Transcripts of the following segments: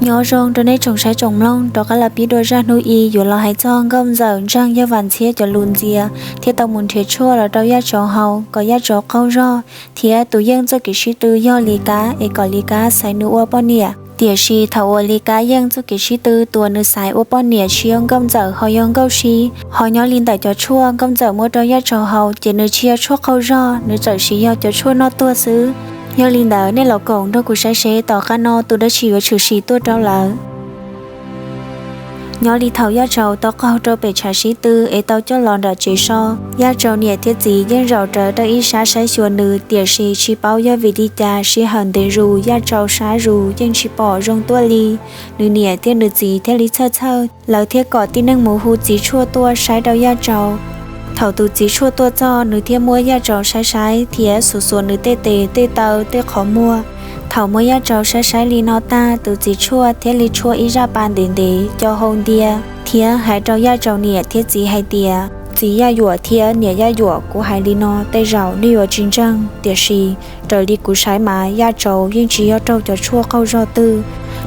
Nyob zoo rau nej tsoom saib tsoom mloog, rov qab los pib dua zaj hnub i yuav los hais txog Nkauj Ntxawm ntseeg Yaj Vam Ntxhiab cov lus ntxias thiab tau mus nrhiav tshuaj los rau Yaj Tsaus haus kom Yaj Tsaus qaug zog, thiab tus Yeej txoj kev sib tw yog Lis Kab es kom Lis Kab xaiv nws ua poj niam. Tiam sis thaum uas Lis Kab Yeej txoj kev sib tw, tus uas nws xaiv ua poj niam tsis yog Nkauj Ntxawm ho yog Nkauj Sib. Ho nyob li ntawm cov tshuaj Nkauj Ntxawm muab rau Yaj Tsaus haus ces nws tsis yog tshuaj qaug zog, nws txawm sis yog cov tshuaj noj tuag xwb. Yog li ntawd nej los koom nrog kuv saib seb tom qab no tus dab tsi yuav tshwm sim tuaj rau lawv. Nyob li thaum Yaj Tsaus tau qaug rau pem tshav sib tw es tau coj los nram tsev so, Yaj Tsaus niam thiab txiv yeej zaum rawv rau ib sab saib xyuas nws, tiam sis tsis paub yog vim li cas sij hawm ntev zus Yaj Tsaus sab zus yeej tsis pom zoo tuaj li. Nws niam thiab nws txiv thiaj li txhawj txhawj, lawv thiaj kom tib neeg mus hu txiv tshuaj tuaj saib rau Yaj Tsaus. Thaum tus txiv tshuaj tuaj txog, nws thiaj muab Yaj Tsaus saib saib thiab xuas xuas nws tej tes tej taw tej qhov muag. Thaum muab Yaj Tsaus saib saib li no tag, tus txiv tshuaj thiaj li tshuab ib zaj pa ntev ntev co hau ntia thiab hais rau Yaj Tsaus niam thiab txiv hais tias, Txiv Yaj Yuam thiab niam Yaj Yuam, kuv hais li no tej zaum nej yuav tsis ntseeg, tiam sis raws li kuv saib mas Yaj Tsaus yeej tsis yog raug cov tshuaj qaug zog twg.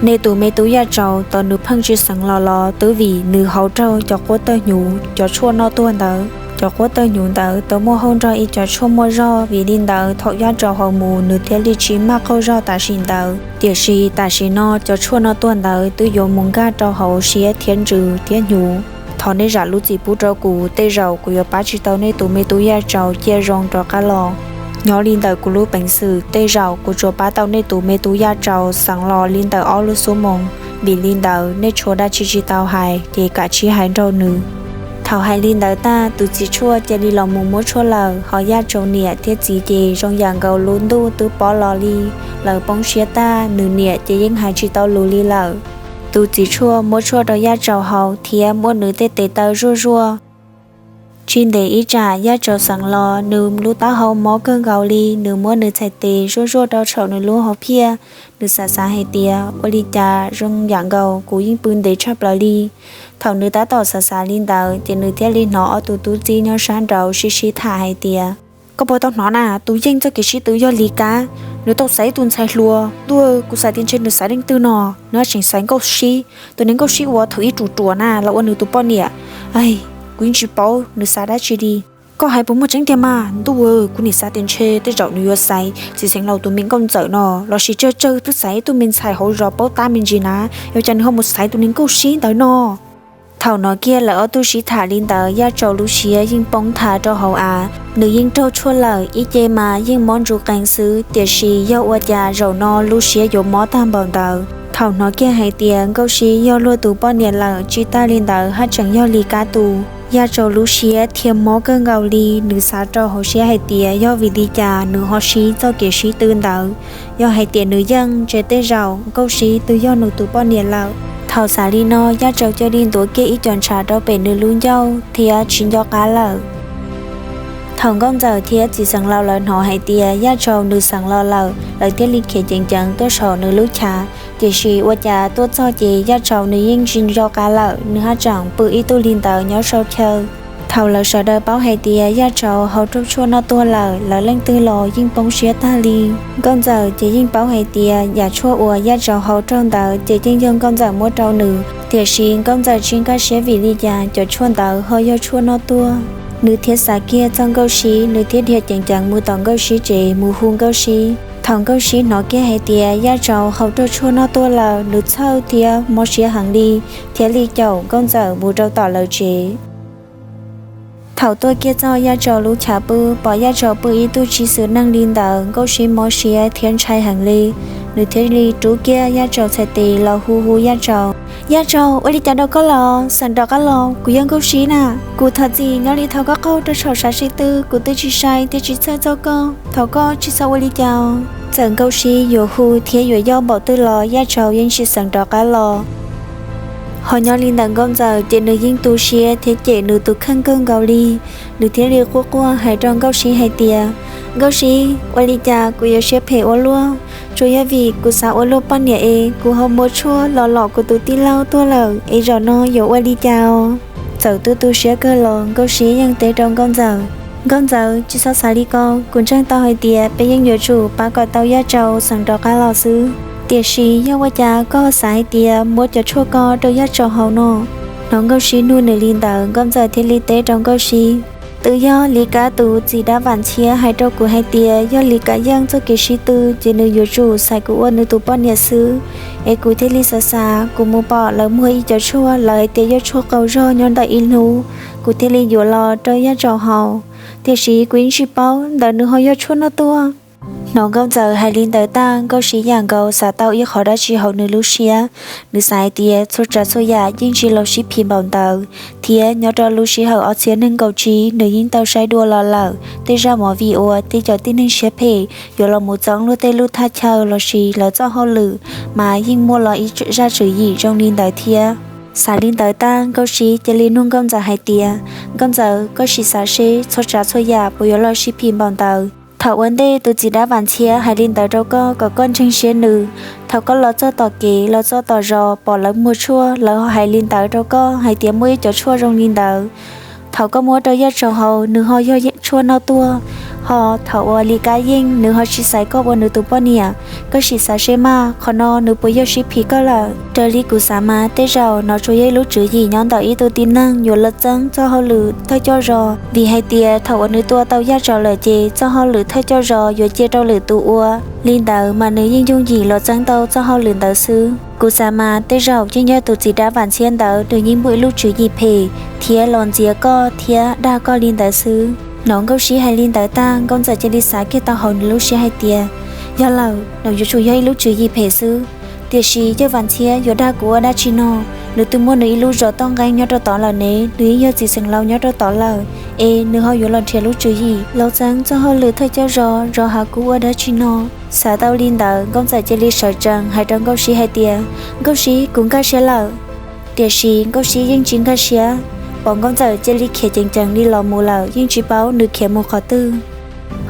Nej tus me tub Yaj Tsaus tau nws pheej tsis xeev los los twb vim nws haus raug cov quab tawg hnyuv, cov tshuaj noj tuag ntawd. Cov quab tawg hnyuv ntawd tau muaj hauj nrog ib cov tshuaj muaj zog, vim li ntawd thaum Yaj Tsaus haus mus nws thiaj li tsis maj qaug zog tam sim ntawd. Tiam sis tam sim no cov tshuaj noj tuag ntawd twb yuav mus nkag rau hauv siab thiab ntsws thiab hnyuv. Thov nej zam lub txim pub rau kuv, tej zaum kuv yuav pab tsis tau nej tus me tub Yaj Tsaus cia zoo rov qab los. Nyob li ntawm kuv lub peev xwm, tej zaum kuv tsuas pab tau nej tus me tub Yaj Tsaus xeev los li ntawm ob lub xuab moos. Vim li ntawd nej tshuav dab tsi tsis tau hais ces kav tsij hais nrog nws. Thaum hais li ntawd tag, tus txiv tshuaj cia li los mus muab tshuaj lawm, ho Yaj Tsaus niam thiab txiv ces zoo yam nkaus lub ntuj twb poob los li. Lawv poob siab tag, nws niam ces yeej hais tsis tau lus li lawm. Tus txiv tshuaj muab tshuaj rau Yaj Tsaus haus thiab muab nws tej tes taw zuaj zuaj. Tsis ntev ib tsam Yaj Tsaus xeev los, nws lub taub hau mob kawg nkaus li, nws muab nws txhais tes zuaj zuaj rau saum nws lub hauv phiaj. Nws xav xav hais tias, ua li cas zoo yam nkaus kuv yeej pw ntev tshaj plaws li. Thaum nws tab tom xav xav li ntawd ces nws thiaj li hnov ob tug tub txib nyob sab nraud sib sib tham hais tias, koj puas tau hnov na, tus Yeej txoj kev sib tw yog Lis Kab, nws tau xaiv tus ntxhais hluas. Ntuj, kuv xav tias ntshe nws xaiv leej twg no, nws tseem xaiv Nkauj Sib, tus niag Nkauj Sib uas thaum ub ruam ruam na los ua nws tus poj niam. Kuv yeej tsis paub nws xav dab tsi li. Koj hais puas muaj tseeb tiag mas? Ntuj, kuv nim xav tias ntshe tej zaum nws yuav xaiv txiv xeev laus tus me Nkauj Ntxawm no, los sis tsawg tsawg twb xaiv ib tug me ntxhais hauv zos paub tab me ntsis na, ua cas nws ho mus xaiv tus niag Nkauj Sib ntawd no. Thaum hnov kiag lawv ob tug sib tham li ntawd, Yaj Tsaus lub siab yeej poob nthav rau hauv av. Nws yeej raug tshuaj lawm, ib ce mas yeej mob ntsuj qees xwb, tiam sis yog ua cas zaum no lub siab yuav mob tag npaum ntawd. Thaum hnov kiag hais tias Nkauj Sib yog luag tus poj niam lawm, tsis tag li ntawd haj tseem yog Lis Kab tus, Yaj Tsaus lub siab thiaj mob kawg nkaus li. Nws xav rau hauv siab hais tias yog vim li cas nws ho siv txoj kev sib tw ntawd. Yog hais tias nws yeej, ntshe tej zaum Nkauj Sib twb yog nws tus poj niam lawm. Thaum xav li no, Yaj Tsaus cia li ntuav kiag ib co ntshav rau pem nws lub ncauj thiab tsis nco qab lawm. Thaum Nkauj Ntxawm thiab txiv xeev laus lawv hnov hais tias Yaj Tsaus nws xeev los lawm, lawv thiaj li khiav ceev ceev tuaj saum nws lub chav. Tiam sis ua cas tuaj txog ces Yaj Tsaus nws yeej tsis nco qab lawm, nws haj tseem pw ib tug li ntawd nyob sau chaw. Thaum lawv sawv daws paub hais tias Yaj Tsaus haus raug tshuaj noj tuag lawm, lawv leej twg los yeej poob siab tag li. Nkauj Ntxawm ces yeej paub hais tias yam tshuaj uas Yaj Tsaus haus raug ntawd ces yeej yog Nkauj Ntxawm muab rau nws, tiam sis Nkauj Ntxawm tsis nkag siab vim li cas cov tshuaj ntawd ho yog tshuaj noj tuag. Nws thiaj xav kiag txog Nkauj Sib, nws thiaj dhia ceev ceev mus tom Nkauj Sib tsev mus hu Nkauj Sib. Thaum Nkauj Sib hnov kiag hais tias Yaj Tsaus haus raug tshuaj noj tuag lawm, nws txhawj thiab mob siab heev li, thiaj li caum Nkauj Ntxawm mus rau tom lawv tsev. Thaum tuaj kiag txog Yaj Tsaus lub chav pw, pom Yaj Tsaus pw ib tug tsis xwm neeg li ntawd, Nkauj Sib mob siab thiab ntshai heev li. Nws thiaj li rub kiag Yaj Tsaus txhais tes los hu hu Yaj Tsaus. Yaj Tsaus, ua li cas rau koj los? Xeem rov qab los, kuv yog Nkauj Sib na. Kuv thov txim, nyob li thaum koj qaug rau saum tshav sib tw, kuv twb tsis sai thiab tsis txhawj txog koj. Thov koj tsis txhob ua li cas. Txawm Nkauj Sib yuav hu thiab yuav yoj npaum twg los Yaj Tsaus yeej tsis xeem rov qab los. Ho nyob li ntawm Nkauj Ntxawm ces nws yeej tu siab thiab cem nws tus kheej kawg nkaus li. Nws thiaj li quaj quaj hais rau Nkauj Sib hais tias, Nkauj Sib, ua li cas kuv yuav siab phem ua luaj? Tsuas yog vim kuv xav ua luag poj niam es kuv ho muab tshuaj los lom kuv tus tij laug tuag lawm es zaum no yuav ua li cas os? Txawm tu tu siab kawg los Nkauj Sib yeej teb rau Nkauj Ntxawm, Nkauj Ntxawm, tsis txhob xav li ko, kuv ntseeg tau hais tias peb yeej yuav tsum pab kom tau Yaj Tsaus xeem rov qab los xwb. Tiam sis yog ua cas koj xav hais tias muab cov tshuaj ko rau Yaj Tsaus haus no? Hnov Nkauj Sib nug nws li ntawd, Nkauj Ntxawm thiaj li teb rau Nkauj Sib, twb yog Lis Kab tus txiv dab Vam Ntxhiab hais rau kuv hais tias yog Lis Kab Yeej txoj kev sib tw ces nws yuav tsum xaiv kuv ua nws tus poj niam xwb. Es kuv thiaj li xav xav, kuv mus pom lawv muag ib cov tshuaj, lawv hais tias yog tshuaj qaug zog nyob ntawm ib hnub, kuv thiaj li yuav los rau Yaj Tsaus haus. Tiam sis kuv yeej tsis paub ntawd nws ho yog tshuaj noj tuaj. Hnov Nkauj Ntxawm hais li ntawd tag, Nkauj Sib yam nkaus xav tau ib qho dab tsi hauv nws lub siab. Nws xav hais tias txhua tsav txhua yam yeej tsis los sib phim npaum ntawd, thiab nyob rau lub sij hawm ob txhiab nees nkaum tsib nws yeej tau saib dua los lawm, tej zaj movie uas tej cov tib neeg siab phem yuav los mus txeeb luag tej lub thaj chaw lossis lawv txoj hauj lwm, mas yeej muaj los ib zaj tswv yim zoo li ntawd thiab. Xav li ntawd tag, Nkauj Sib cia li nug Nkauj Ntxawm hais tias, Nkauj Ntxawm, koj sim xav seb txhua tsav txhua yam puas yuav los sib phim npaum ntawd? Thaum ua ntej tus txiv dab Vam Ntxhiab hais li ntawd rau koj kom koj ntseeg siab nws, thaum koj los txog tom kev los txog tom zos pom lawv muag tshuaj, lawv ho hais li ntawd rau koj hais tias muaj ib cov tshuaj zoo li ntawd. Thaum koj muab rau Yaj Tsaus haus nws ho yog tshuaj noj tuaj, ho thaum uas Lis Kab Yeej nws ho tsis xaiv koj ua nws tus poj niam. Koj sim xav seb mas qhov no nws puas yog sib phim koj lawm? Raws li kuv xav mas tej zaum no tsuas yog ib lub tswv yim nyob ntawm ib tug tib neeg yuav los txeeb txoj hauj lwm thawj coj zos, vim hais tias thaum uas nws tua tau Yaj Tsaus lawm ces txoj hauj lwm thawj coj zos yuav cia rau lwm tus ua. Li ntawd mas nws yeej yooj yim los txeeb tau txoj hauj lwm ntawd xwb. Kuv xav mas tej zaum yeej yog tus txiv dab Vam Ntxhiab ntawd nws yeej muaj ib lub tswv yim phem thiab los ntxias koj thiab dag koj li ntawd xwb. Hnov Nkauj Sib hais li ntawd tag, Nkauj Ntxawm cia li xav kiag tau hauv nws lub siab hais tias, yog lawm, nws yuav tsum yog ib lub tswv yim phem xwb. Tiam sis Yawg Vam Ntxhiab yuav dag kuv ua dab tsi no? Nws twb muaj nws ib lub zos toj nqeeb nyob rau tod lawm ne, nws yeej yog txiv xeem laus nyob rau tod lawm, es nws ho yuav los nrhiav lub tswv yim los txeeb txoj hauj lwm thawj coj zos, zos hav kub ua dab tsi no? Xav tau li ntawd, Nkauj Ntxawm cia li sawv tsees hais rau Nkauj Sib hais tias, Nkauj Sib, kuv nkag siab lawm. Tiam sis Nkauj Sib yeej tsis nkag siab, pom Nkauj Ntxawm cia li khiav ceev ceev li los mus lawm yeej tsis paub nws khiav mus qhov twg.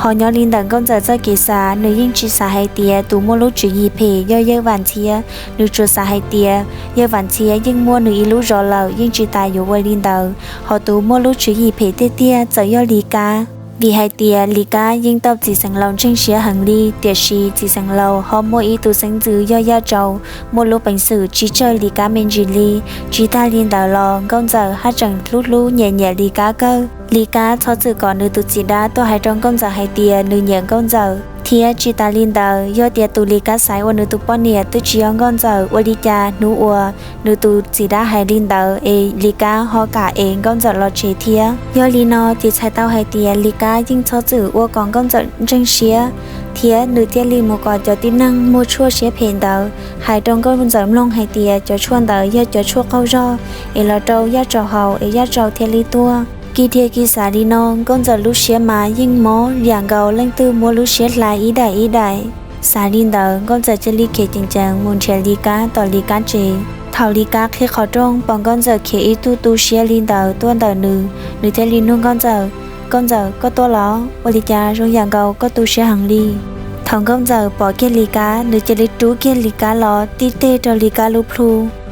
Ho nyob li ntawm Nkauj Ntxawm txoj kev xav, nws yeej tsis xav hais tias tus muaj lub tswv yim phem yog Yawg Vam Ntxhiab, nws tsuas xav hais tias Yawg Vam Ntxhiab yeej muaj nws ib lub zos lawm yeej tsis tas yuav ua li ntawd, ho tus muaj lub tswv yim phem tiag tiag txawm yog Lis Kab. Vim hais tias Lis Kab yeej tau txiv xeem laus ntseeg siab heev li, tiam sis txiv xeem laus ho muaj ib tug xeeb ntxwv yog Yaj Tsaus muaj lub peev xwm tsis tsawg Lis Kab me ntsis li. Tsis tag li ntawd los Nkauj Ntxawm haj tseem hlub hlub nyiam nyiam Lis Kab kawg. Lis Kab txhob txwm kom nws tus txiv dab tuaj hais rau Nkauj Ntxawm hais tias nws nyiam Nkauj Ntxawm. Thiab tsis tas li ntawd, yog tias tus Lis Kab xaiv ua nws tus poj niam twb tsis yog Nkauj Ntxawm, ua li cas hnub uas nws tus txiv dab hais li ntawd es Lis Kab ho kam es Nkauj Ntxawm los tsev thiab? Yog li no ces txhais tau hais tias Lis Kab yeej txhob txwm ua kom Nkauj Ntxawm ntseeg siab, thiab nws thiaj li mus kom cov tib neeg muag tshuaj siab phem ntawd hais rau Nkauj Ntxawm mloog hais tias cov tshuaj ntawd yog cov tshuaj qaug zog es los rau Yaj Tsaus haus es Yaj Tsaus thiaj li tuag. Kis dhia kis xav li no, Nkauj Ntxawm lub siab mas yeej mob yam nkaus leej twg muab lub siab hlais ib daim ib daim. Xav li ntawd, Nkauj Ntxawm cia li khiav ceev ceev mus nrhiav Lis Kab tom Lis Kab tsev. Thaum Lis Kab qhib qhov rooj pom Nkauj Ntxawm khiav ib tug tu siab li ntawd tuaj ntawm nws, nws thiaj li nug Nkauj Ntxawm, Nkauj Ntxawm, koj tuaj los? Ua li cas zoo yam nkaus koj tu siab heev li? Thaum Nkauj Ntxawm pom kiag Lis Kab, nws cia li rub kiag Lis Kab los tib teg rau Lis Kab lub plhu.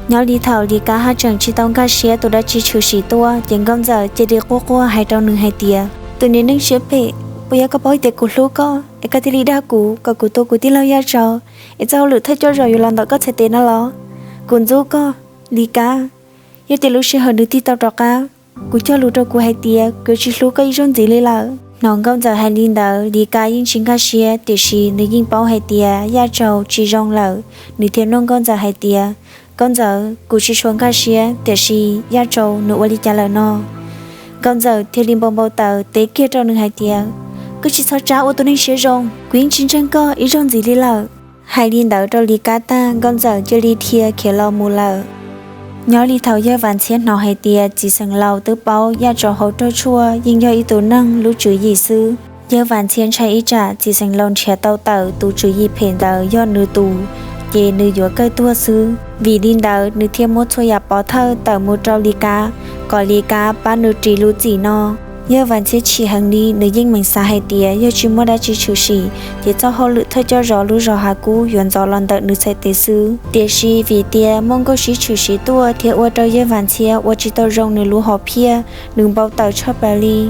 Nyob li thaum Lis Kab haj tseem tsis tau nkag siab tus dab tsi tshwm sim tuaj, ces Nkauj Ntxawm cia li quaj quaj hais rau nws hais tias, tus niag neeg siab phem, puas yog koj paub tias kuv hlub koj es koj thiaj li dag kuv kom kuv tua kuv tij laug Yaj Tsaus, es txoj hauj lwm thawj coj zos yuav los ntawm koj txhais tes no los? Kuv ntxub koj, Lis Kab. Yog tias lub sij hawm nws tig tau rov qab, kuv cog lus rau kuv hais tias kuv yuav tsis hlub koj ib zaug ntxiv li lawm. Hnov Nkauj Ntxawm hais li ntawd, Lis Kab yeej tsis nkag siab, tiam sis nws yeej paub hais tias Yaj Tsaus tsis zoo lawm. Nws thiaj nug Nkauj Ntxawm hais tias, Nkauj Ntxawm, kuv tsis tshua nkag siab, tiam sis Yaj Tsaus nws ua li cas lawm no? Nkauj Ntxawm thiaj li npau npau taws teb kiag rau nws hais tias, koj tsis txhob tsab ua tus neeg siab zoo, kuv yeej tsis ntseeg koj ib zaug ntxiv li lawm. Hais li ntawd rau Lis Kab tag, Nkauj Ntxawm cia li dhia khiav los mus lawm. Nyob li thaum Yawg Vam Ntxhiab hnov hais tias txiv xeem laus twb paub Yaj Tsaus hauv raug tshuaj yeej yog ib tus neeg lub tswv yim xwb, Yawg Vam Ntxhiab ntshai ib tsam txiv xeem laus nrhiav tau tawm tus tswv yim phem ntawd yog nws tus, ces nws yuav kawg tuag xwb. Vim li ntawd nws thiaj muab txhua yam pov thawj tawm mus rau Lis Kab, kom Lis Kab pab nws ris lub txim no. Yawg Vam Ntxhiab chim heev li, nws yeej meem xav hais tias yog tsis muaj dab tsi tshwm sim, ces txoj hauj lwm thawj coj zos lub zos Hav Kub yuav ntxov los ntawm nws txhais tes xwb. Tiam sis vim tias muaj Nkauj Sib tshwm sim tuaj thiaj ua rau Yawg Vam Ntxhiab ua tsis tau zoo nws lub hom phiaj, nws npau taws tshaj plaws li.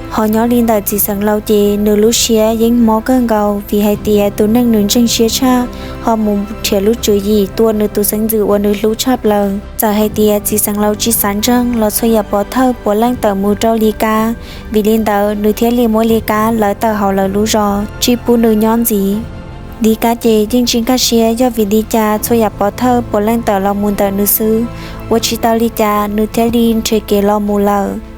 Ho nyob li ntawm txiv xeev laus ces nws lub siab yeej mob kawg nkaus vim hais tias tus neeg nws ntseeg siab tshaj ho mus nrhiav lub tswv yim tua nws tus xeeb ntxwv uas nws hlub tshaj plaws. Txawm hais tias txiv xeev laus tsis xav ntseeg los txhua yam pov thawj puav leej tawm mus rau Lis Kab, vim li ntawd nws thiaj li muab Lis Kab lawv tawm hauv lawv lub zos tsis pub nws nyob ntxiv. Lis Kab ces yeej tsis nkag siab yog vim li cas txhua yam pov thawj puav leej tawm los mus ntawm nws xwb, ua tsis tau li cas nws thiaj li nrhiav kev los mus lawm.